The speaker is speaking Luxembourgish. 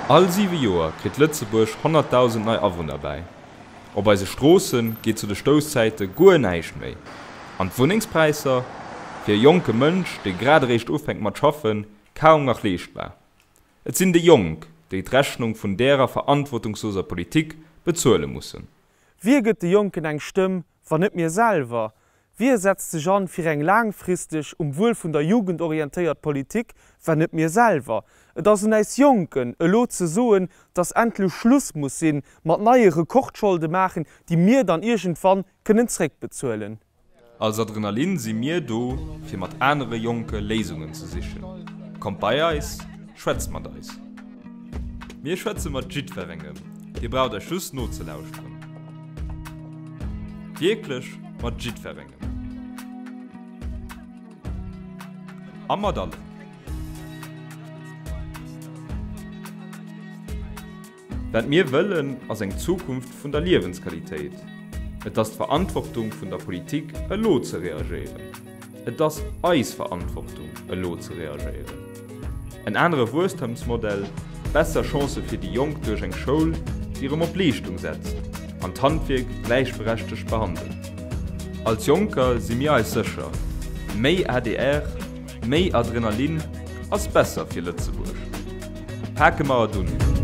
All siwe Joer kritt Lëtzebuerg 100.000 nei Awunner bäi. Op eise Stroosse geet zu de Stousszäite guer näischt méi. An d'Wunnengspräisser? Fir e jonke Mënsch, dee grad eréischt ufänkt mat schaffen, kaum nach leeschtbar. Et sinn déi Jonk, déi d'Rechnung vun därer verantwortungsloser Politik bezuele mussen. Wie gëtt de Jonken eng Stëmm, wann net mir selwer? Wie setzt sech an fir eng laangfristeg, um Wuel vun der Jugend orientéiert Politik, wenn net mir selwer? Et ass un äis Jonken, elo ze soen, dass endlech Schluss muss sinn mat neie Rekordscholde maachen, déi mir dann iergendwann kënnen zréckbezuelen. Als Adrenalin si mir do, fir mat anere Jonke Léisungen ze sichen. Kommt bei eis, schwätzt mat eis. Mir schwätze mat jiddwerengem, dir braucht eis just nozelauschteren. Wierklech mat jiddwerengem. A mat allen. Wat mir wëllen, ass eng Zukunft vun der Liewensqualitéit. Et ass d'Verantwortung vun der Politik, elo ze reagéieren. Et ass eis Verantwortung, elo ze reagéieren. En anere Wuesstemsmodell, besser Chancë fir déi Jonk duerch eng Schoul, déi erëm op Leeschtung setzt an d'Handwierk gläichberechtegt behandelt. Als Jonker si mir eis sécher, méi adr, méi Adrenalin ass besser fir Lëtzebuerg. Pake mer et un!